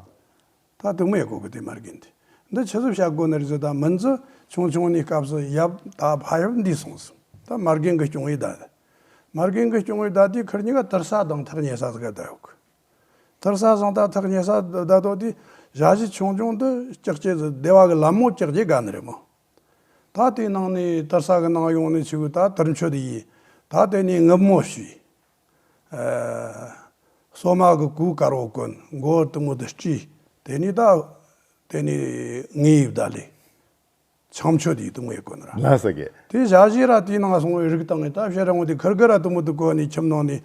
ད་དུ་མོ་ཡ་གོ་གི་དེ་མ་རྒན་དེ་འདི་ཆི་ཟིག་བྱ་དགོ་ནི་རེད་ཟེར། ད་མི་འཛི་ཆུང་ཆུང་ནས་སྐབས་སུ་ཡབ་ད་ཕ་ཡབ་འདི་སོང་ཟིག་ད་མ་རྒན་གི་སྐྱོང་བའི་ད་མ་རྒན་གི་སྐྱོང་བའི་ད་དེ་ཁིར་གཉིས་ཀ་དུར་ས་དང་ཐག་ཉེ་ས་ཟིག་ག་ད་ཡོད་གི། ཐར་ས་བཟང་ད་ཐག་ཉེ་ས་ད་དོ་དེ་ཞ་ཞི་ཆུང་ཆུང་དུ་ལྕགས་ཀྱི་བདེ་བ་གི་ལམ་མོ་ལྕགས་ཀྱི་དགའ་ནི་རེད་མོ། ད་དེའི་ནང་ནས་དར་ས་གི་ནང་ཡོང་ནས་ཆུ་ད་དར་མཆོད་དེ་ཡིས་ད་དེ་ནས་ངུབ་མོ་ཞུས། སོ་མ་གི་གོས་དཀར་བོ་གོན། མགོ་དུ་མོ་དུ་དཀྲིས། དེ་ནས་ད་དེ་ནས་ངའི་བདག་ལས། ཆང་མཆོད་དེ་དུ་མོ་ཡི་གོ་ནི་ར། ལ་ས་གེ། དེ་ཞ་ཞི་ར་དེའི་ནང་སོང་བའི་རིགས་དང་ངི་ད་ཕྱི་ར་འོང་དེ་ཁིར་གི་ར་དུ་མོ་དུ་གོ་ནི་ཁྱིམ་ནང་ནི་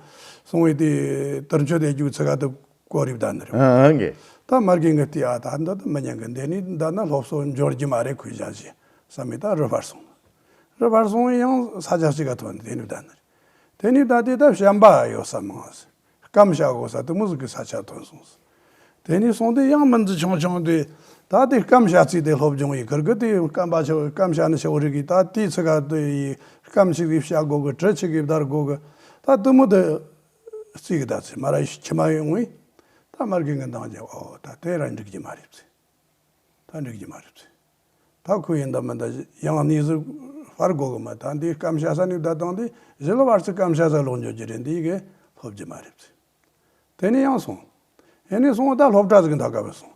སོང་བའི་དེ་དུར་མཆོད་དེ་རྒྱུག་ཚི་ག་དུ་གོ་རིབ་ད་ནི་ར། ཨང་གེ། ད་མར་གི་ངི་དེ་ཨ་ད་འདི་དུ་མི་ཉན་གི་འདི་ནི་ད་ན་སློབ་གསོ་འབྱོར་རྒྱུ་མ་རེད་ཁོས་ཞ་ཞི་བསམ་མི་ད་རུ་ཕར་སོང་། རུ་ཕར་སོང་ཡང་ས་ཆ་ཞིག་ག་ཐོན་དེ་ནི་ད་ནི་ར། དེ་ནི་ད་དེ་ད་བྱམས་པ་ཡོད་ས་མང་ཟེར། སྐམ་བྱ་དགོས་ས་དུ་མོ་ཟིག་གི་ས་ཆ་ཐོན་སོང་ཟེར། དེ་ནི་སོང་དེ་ཡང་མི་འཛི་ཆུང་ཆུང་དེ་ད་དེ་སྐམ་བྱ་ཚིག་དེ་སློབ་སྦྱོང་ཡི་ཁུར་གི་དེ་སྐམ་པ་ཆེ་བོ་སྐམ་བྱ་ནི་ཆེ་བོ་རིག་གི་ད་དེ་ཚི་ག་དེ་ཡི་སྐམ་ཞིག་གི་བྱ་དགོས་གི་གྲི་ཆིག་གི་བདར་དགོས་གི་ད་དུ་མོ་དེ་རྩིས་གི་ད་ཚི་མ་ར་ཁྱི་མ་ཡོང་ངི་ད་མར་གི་ངི་འདང་རྒྱབ་ཨོ་ད་དེ་ར་འགྲིག་གི་མ་རེད་ཚི། ད་འགྲིག་གི་མ་རེད་ཚེ། ད་ཁོ་ཡིན་ད་མིན་ད་ཡང་གནས་ཟིག་ཕར་དགོ་གི་མ་ད་འདི་སྐམ་བྱ་ས་ནས་ད་དང་འདི་ཞི་ལ་བར་ཚི་སྐམ་བྱ་ས་ལོག་འཇོག་རྒྱུ་རེད་འདི་གི་སློབ་རྒྱུ་མ་རེད་ཚེ། དེ་ནས་ཡང་སོང་ ཡིན་ནས་སོང་ད་སློབ་གྲྭ་ཟིག་གི་མཐའ་ཁ་བ་སོང་།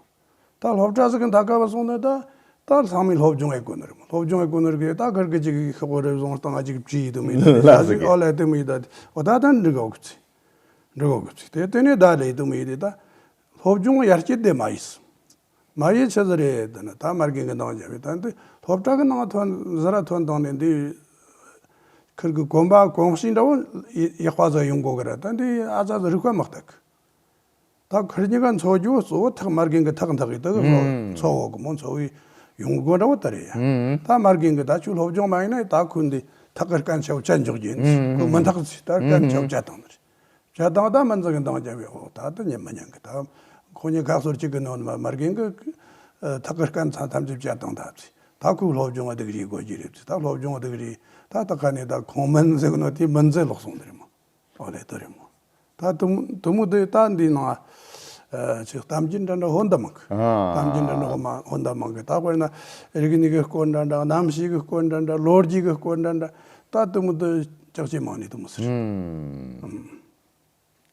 ད་སློབ་གྲྭ་ཟིག་གི་མཐའ་ཁ་བ་སོང་ན་ད། ད་ཚང་མས་སློབ་སྦྱོང་ཡེད་དགོས་ནི་རེད་མོ། སློབ་སྦྱོང་ཡེད་དགོས་ནི་རེད་གི། ད་ཁིར་གི་ཅིག་ཤོག་གོ་རེ་བཟུང་སྟངས་ཅིག་བྲིས་ཡི་དུ་མི་ཡི་དུ་མི་ལ་ཟིག་ཨོ་ལེ་དུ་མི་ཡི་ད། ཨོ་ད་ད་འགྲིག་གོ་གི་ཚི། འགྲིག་གོ་གི་ཚི། དེ་དེ་ནས་ད་ལེ་དུ་མི་ཡི་དེ་ད། སློབ་སྦྱོང་ཡར་སྐྱེད་དེ་མ་ཡིས། མ་ཡིས་ཆི་ཟིག་རེད་དེ་ན་ད་མ་རྒན་གི་འདང་རྒྱབ་བས། ད་འདི་སློབ་གྲྭ་གི་ནང་ཐོན་ཟི་ར་ཐོན་དང་ནས་འདི། ཁིར་གི་གོམ་པ་གོམ་གཤིས་འདྲ་བོ་ཡག་པ་ཟིག་ཡོང་གོ་གི་ར། ད་འདི་ཨ་ཙ་ཟིག་རིག་པ་མི་སྟག་གི། ད་ཁིར་གཉིས་ཀ་འཚོ་རྒྱུ་གཙོ་བོ་ཐག་མ་རྒན་གི་ཐག་འཐག་གི་ད་གི་ཧུམ། འཚོ་བོ་གི་མོ་འཚོ་བའི་ཡོང་སྒོ་འདྲ་བོ་ད་རེད་ཡ། ཧུམ། ད་མ་རྒན་གི་ད་ཁྱོད་སློབ་སྦྱོང་མ་ཡིན་ན་ད་ཁོ་འདི་ཐག་གི་རྐན་ཆ་བཅད་འཇོག་རྒྱུ་ཡིན། ཧུམ། ཁོ་མི་འཐག་ཚེ་ད་རྐན་ཆ་ཧུམ། བཅད་བཏང་ནི་རེད། བཅད་བཏང་ད་མི་འཛིན་གི་འདང་རྒྱབ་བས། འོ་ད་ད་ཉན་མི་ཉན་གི། ད་ཁོ་གཉིས་ཁ་ཟུར་གཅིག་གི་ནང་ནས་མ་མ་རྒན་གི་ཐག་གི་རྐན་ཚང་ཐམས་ཅད་བཅད་བཏང་ད་ཚེ། ད་ཁོས་སློབ་སྦྱོང་སྡུག་རུས་དགོས་ཀྱི་རེད་ཚེ། ད་སློབ་སྦྱོང་སྡུག་རུས་ད་ད་ག་ནས་ད་ཁོང་མི་འཛིན་གི་ནོ་དེ་མི་འཛིན་ལོག་སོང་ནི་རེད་མོ། ཨོ་ལེ་དེ་རེད་མོ། ད་དུ་མོ་དུ་མོ་དེ་ད་འདི་ནང་ཨ་ཅིག་གཏམ་རྒྱུད་འདྲ་འདྲ་ཧོན་ད་མང་གི། ཨ། གཏམ་རྒྱུད་འདྲ་འདྲ་ཧོན་མ་ཧོན་ད་མང་གི། ད་དཔེར་ན་རིག་གནས་ཀྱི་སྐོར་འདྲ་འདྲ། གནམ་གཤིས་ཀྱི་སྐོར་འདྲ་འདྲ། ལོ་རྒྱུས་ཀྱི་སྐོར་འདྲ་འདྲ། ད་དུ་མོ་དེ་ཅག་ཅེ་མང་ནི་དུ་མོ་ཟེར། ཨུམ།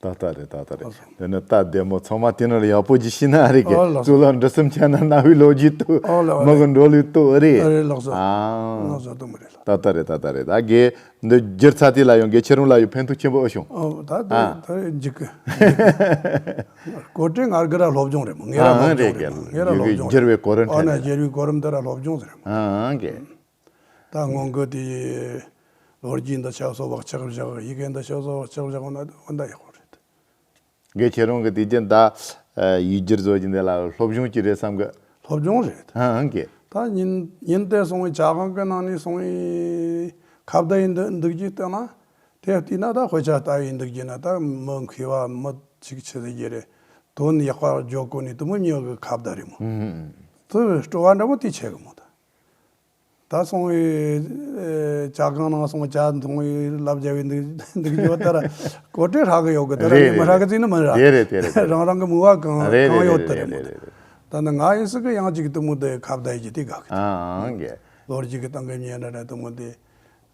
ད་ལྟ་རེད་ད་ལྟ་རེད། ཨོ་ལེ། དེ་ནི་ད་བདེ་མོ་ཚང་མ་དེ་ནང་ལ་ཡག་པོ་ཅིག་ཤེས་ན་རེད་གི། ཨོ་ལེ། གཙུག་ལག་འབྲི་གསུམ་ཆ་ན་གནའ་བོའི་ལོ་རྒྱུས་ཏོ། ཨོ་ལེ་ཨོ་ལེ། མི་གི་འགྲོ་ལུགས་ཏོ་རེད། ཨ་རེད་ལགས་སོ། ཨ། ལགས་སོ་དུ་མོ་རེད་ལགས། ད་ལྟ་རེད་ད་ལྟ་རེད། ད་གི་འདི་བསྒྱུར་ཚར་དུས་ལ་ཡང་དགེ་ཆེ་རུང་ལ་ཡང་ཕན་ཐོགས་ཆེན་པོ་ཨེ་བྱུང་། ཨོ་ད་ད་ཨ། ད་འཇིག་གི། གོ་སྒྲིག་ང་རྒི་ར་སློབ་སྦྱོང་རེད་མོ། ངེ་ར་ཨ་སློབ་སྦྱོང་རེད་མོ། ངེ་ར་སློབ་སྦྱོང་རེད། བསྒྱུར་བའི་གོ་རིམ་ཨོ་ཁྲིད་ན་ནས། བསྒྱུར་བའི་གོ་རིམ་དེ་ར་སློབ་སྦྱོང་ཟེར་མོ། ཨ་གི། ད་སྔོན་གི་དེ་ལོ་རྒྱུས་འདི་ཆ་སོ་བག་ཆགས་བཞག་ཡི་གེ་འདི་ཆ་སོ་བག་ཆགས་བཞག་ན་འོ་ད་ཡག་པོ་རེད། དགེ་ཆེ་རུང་གི་དུས་རྒྱུན་ད་ཡིག་སྒྱུར་བཟོ་རྒྱུ་འདི་ལ་སློབ་སྦྱོང་ཅིག་རེད་བསམ་གི། སློབ་སྦྱོང་རེད། ཨང་གི། ད་ཉིན་ཉིན་དེ་སོང་བའི་ཇ་ཁང་གི་ནང་ནས་སོང་བའི་ཁ་བརྡ་ཡིན་འདུག་འདུག་རྒྱུ་བལྟས་ན། དེ་བལྟས་ན་ད་དཔེ་ཆ་ལྟ་ཡིན་འདུག་རྒྱུ་ན་ད་མི་མཁས་པ་མི་ཅིག་ཆི་ཟེར་རྒྱུ་རེད། དོན་ཡག་པ་བརྗོད་གོ་ནི་དུ་མི་མྱི་གི་ཁ་བརྡ་རེད་མོ། ཨུམ། དེ་སྤྲོ་བ་འདྲ་མོ་དེ་ཆེ་གི་མོ་ད། ད་སོང་བའི་ཨེ་ཇ་ཁང་ནང་སོང་ཇ་འཐུང་བའི་ལབ་རྒྱབ་བའི་འདུག་འདུག་ཡོད་ད་ར་གོ་སྒྲིག་ཧྲ་གི་ཡོད་གི། ད་ར་རེད་མི་ཧྲ་གི་ཟེར་ནི་མིན་ར། རེད་རེད་དེ་རེད་དེ་རེད། རང་རང་གི་མོས་པ་གང་རེད་གང་རེད་ཡོད་དེ་རེད་རེད་མོ། རེད་རེད། ད་ནི་ང་ཡིན་སྲིད་གི་ཡང་ཅིག་དུ་མོ་དེ་ཁ་བརྡ་ཡི་ཅི་དེ་དགའ་གི། ཨང་གི། ལོ་རྒྱུས་ཀྱི་སྟེང་གི་མྱི་འདྲ་འདྲ་དུ་མོ་དེ།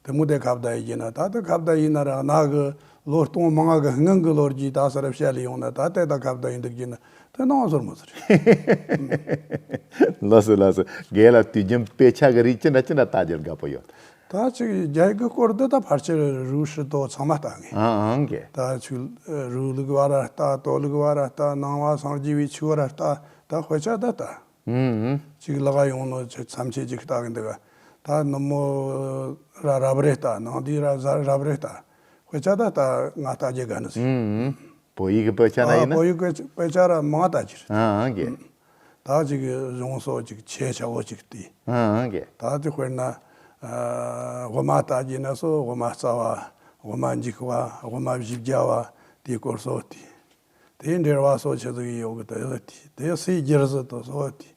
དེ་མོ་དེ་ཁ་བརྡ་ཡི་ན་ད་དེ་ཁ་བརྡ་ཡི་ན་ར་ན་གི་ལོ་སྟོང་མང་ང་གི་སྔོན་གི་ལོ་རྒྱུས་ད་ས་ར་བཤད་ལ་ཡོང་ན་ད་དེ་ད་ཁ་བརྡ་ཡི་འདུག་གི་ན་དེ་ནང་ཟོར་མོ་ཟེར། ལགས་སོ་ལགས་སོ། རྒན་ལགས་དུས་རྒྱུན་དཔེ་ཆ་གི་རིགས་ཅི་འདྲ་ཅི་འདྲ་ལྟ་རྒྱུར་དགའ་པོ་ཡོད། ད་ཅིག་རྒྱ་ཡིག་གི་སྐོར་དེ་ད་ཕལ་ཆེར་རུའུ་ཧྲི་ཏོ་ཚང་མ་ལྟ་ངེས། ཨང་ཨང་གི། ད་ཅིག་རུའུ་ལུགས་པ་ར་ལྟ། ཏོ་ལུགས་པ་ར་ལྟ། ནང་པ་སངས་རྒྱས་པའི་ཆོས་ར་ལྟ། ད་དཔེ་ཆ་ད་ལྟ། ཨུམ། ཅིག་ལག་ཡོང་ནོ་ཅིག་མཚམས་ཆད་ཅིག་ལྟ་གི་འདུག་ད་ནུབ་མོ་ར་རབ་རེ་ལྟ། ནང་དུས་ར་ཟ་རབ་རེ་ལྟ། དཔེ་ཆ་ད་ལྟ་ང་ལྟ་རྒྱུ་དགའ་ནི་ཟིག་ཨུམ། བོད་ཡིག་གི་དཔེ་ཆ་ན་ཨ་ཡིན་ན། བོད་ཡིག་གི་དཔེ་ཆ་ར་མང་ལྟ་རྒྱུ་རེད། ཨང་ཨང་གི། ད་ཅིག་གཞུང་སོགས་ཅིག་ཆེ་ཆ་བོ་ཅིག་དེ། ཨང་ཨང་གི། ད་དེ་དཔེར་ན་ཨ་དབུ་མ་ལྟ་རྒྱུ་ན་སོ་དབུ་མ་རྩ་བ། དབུ་མ་འཇུག་པ། དབུ་མ་བཞི་བརྒྱ་པ། དེའི་སྐོར་སོགས་དེ། དེའི་འགྲེལ་པ་སོགས་ཆེ་ཟིག་ཡོད་གི། དེ་དེ་སའི་རྒྱུ་ཟིག་ཏུ་སོགས་དེ།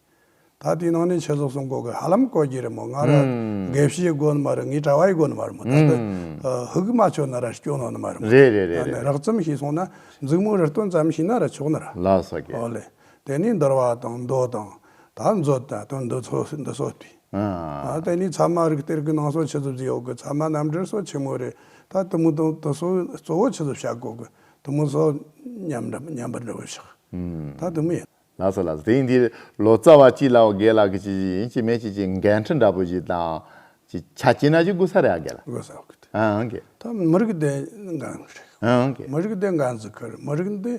ད་དེའི་ནང་ནས་ཆེ་ཟིག་གསུང་གོ་གི། ཧ་ལམ་གོ་རྒྱུ་རེད་མོ། ང་ར་ཨུམ། དགེ་བཤེས་དགོ་ནི་མ་རེད། ངའི་གྲྭ་བ་ཡི་དགོ་ནི་མ་རེད་མོ། ད་ལྟ་ཨུམ། ཨ་ཧུག་མ་ཆོད་ན་ར་སྐྱོ་ནོ་ནི་མ་རེད་མོ། རེད་རེད་རེད་ད་ནི་རེད། རགས་ཙམ་ཤེས་སོང་ན་མཛུབ་མོ་རི་སྟོན་ཙམ་ཤེས་ན་ར་ཆོག་ནི་ར། ལགས་སོ་གི། ཨོ་ལེ། དེ་ནས་འདུལ་བ་དང་མདོ་དང་ད་མཛོད་དང་དོན་འདི་ཚོ་འདི་ཚོ་དེ། ཨ། ཨ་དེ་ནས་ཚད་མ་རིགས་གཏེར་གྱི་ནང་སོ་ཆེ་ཟིག་ཟིག་ཡོད་གི། ཚད་མ་རྣམ་འགྲེལ་སོ་ཆེ་མོ་རེད། ད་དུ་མོ་དུ་དུ་སོ་གཙོ་བོ་ཆེ་ཟིག་བཤད་གོ་གི། དུ་མོ་སོ་ཉམས་འདྲ་ཉམས་པར་འདྲ་བོ་བཤད། ཨུམ། ད་དུ་མོ་ཡིན། ལགས་སོ་ལགས་སོ། དེ་ཡིན་དུས་ལོ་ཙཱ་བ་གཅིག་ལའོ་རྒན་ལགས་ཀྱི་ཅི་ཡིན་གཅིག་མིན་གཅིག་ཅིག་འགན་འཁྲི་འདྲ་པོ་ཞིག་དང་ཅིག་ཆ་རྐྱེན་ན་ཅིག་དགོས་ས་རེད་ཨ་རྒན་ལགས། དགོས་ས་ཡོད་གི། ཨང་གི། ད་མི་རིགས་དེ་འགན་རེད། ཨང་གི། མི་རིགས་དེ་འགན་ཟིག་ཁུར། མི་རིགས་འདི་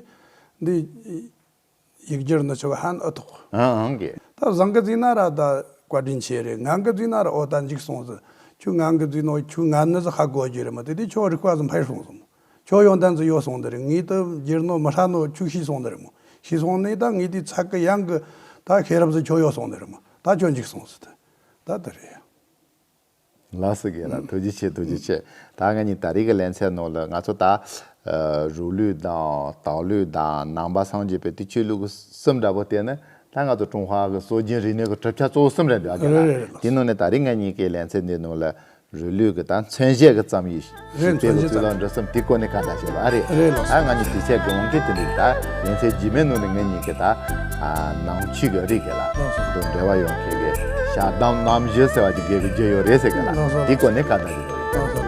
འདི། ཡིག་སྒྱུར་ནི་ཆོ་ཧན་ཨ་ཐོག་ཨང་ཨང་གི། ད་བཟང་གི་བརྩིས་ན་ར་ད་བཀའ་དྲིན་ཆེ་རེད། ངན་གི་བརྩིས་ན་ར་ཨོ་ད་འཇིག་སོང་ཟིག་ཁྱོད་ངན་གི་བརྩིས་ནོ་ཁྱོད་ངན་ནི་ཟིག་ཧ་གོ་རྒྱུ་རེད་མོ། དེ་དུས་ཁྱོད་རིག་པ་ཟིག་འཕེལ་སོང་ཟིག་མོ། ཁྱོད་ཡོན་ཏན་ཟིག་ཡོད་སོང་དེ་རེད། ངས་ད་སྒྱུར་ནོ་མི་ཧྲ་ནོ་ཁྱོད་ཤེས་སོང་དེ་རེད་མོ། ཤེས་སོང་ནས་ད་ངས་དེ་ཚད་གི་ཡང་གི་ད་ཤེས་རབ་ཟིག་ཁྱོད་ཡོད་སོང་དེ་རེད་མོ། ད་ཁྱོད་འཇིག་སོང་ཟིག་ད་ད་དེ་རེད། ལགས་སོ་རྒན་ལགས། ཐུགས་རྗེ་ཆེ། ཐུགས་རྗེ་ཆེ། ད་ང་གཉིས་ད་རེས་ཀྱི་ལེ་ཚན་ནང་ལ་ང་ཚོ་ད་ཨ་རུ་ལུགས་དང་དའོ་ལུགས་དང་ནང་པ་སངས་རྒྱས་པའི་དུས་ཆོས་ལུགས་གསུམ་འདྲ་པོ་བལྟས་ན་ད་ང་ཚོ་ཀྲུང་ཧྭ་གི་སྲོལ་རྒྱུན་རིག་གནས་ཀྱི་གྲུབ་ཆ་གཙོ་བོ་གསུམ་རེད་འདུག་ཨ་རྒན་ལགས། རེད་རེད་རེད། དེ་ནང་ནས་ད་རེས་ང་གཉིས་ཀྱི་ལེ་ཚན་འདི་ནང་ལ་རུ་ལུགས་ཀྱི་ད་མཚོན་བྱེད་ཀྱི་རྩོམ་ཡིག་རེད། སྤེལ་གྱི་མཚོན་བྱེད་གཙུག་ལག་འབྲི་གསུམ་དེའི་སྐོར་ནས་བཀའ་བརྡ་བྱས་པ་ཨ་རེད། རེད་ལགས་སོ། ཨ་ང་གཉིས་དུས་ཚོད་གི་དབང་གིས་དེ་འདྲ་ད་ལེ་ཚན་རྗེས་མའི་ནང་ནས་ང་གཉིས་ཀྱི་ད་ཨ་ནང་ཆོས་ཀྱི་རིགས་ཀྱི་ལ་ལགས་སོ། དང་འབྲེལ་བ་ཡོད་མཁན་གྱི་ཞལ་གདམས་རྣམ་བཞི་ཟེར་བ་ཅིག་རྒྱལ་གྱི་རྒྱུ་ཡོད་རེད་ཟེར་གི་ལ། ལགས་སོ། དེའི་སྐོར་ནས་བཀའ་བརྡ་ཞིག་ཡོད་རེད། ལགས་སོ།